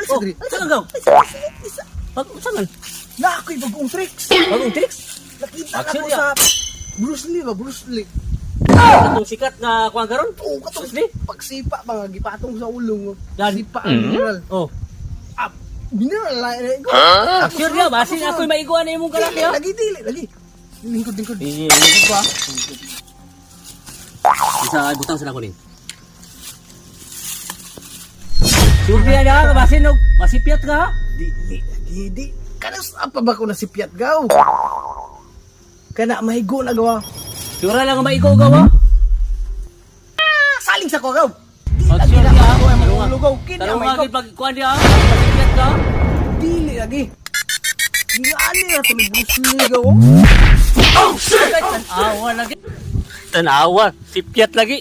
Alisa Oh, diri. unsa man gaw? Alisa, alisa. Pag unsa man? Na ako'y bagong tricks. Bagong tricks? Nakita Action na ko niya. sa Bruce Lee ba? Bruce Lee. Katong sikat nga kuan karon? Oo, katong Bruce Lee? pagsipa ba nga gipatong sa ulong. Yan. Sipa ang mineral. Oh. Ah, mineral la eh. Go. Action niya, basin ako'y maiguan na imong kalaki ha. Lagi, dili, lagi. Lingkod, lingkod. Sige, lingkod ko ha. Isa butang sa ko nin. Surbiya na ka basin og masipyat ka ha. Dili, lagi, di. Kanang sa pa ba ko nasipyat gaw? Kana mahigo na gawa. Sura lang ang maigo gaw ha. Ah, saling sa ko gaw. Di Pag lagi sure na niya, ako ay tarunga. mahulugaw. Kini ang Tarunga mahigo. gid pag kuan diha, masipyat ka. Dili lagi. Ngani na to ni Bruce Lee gaw. Tanawa lagi. Tanawa, sipyat lagi.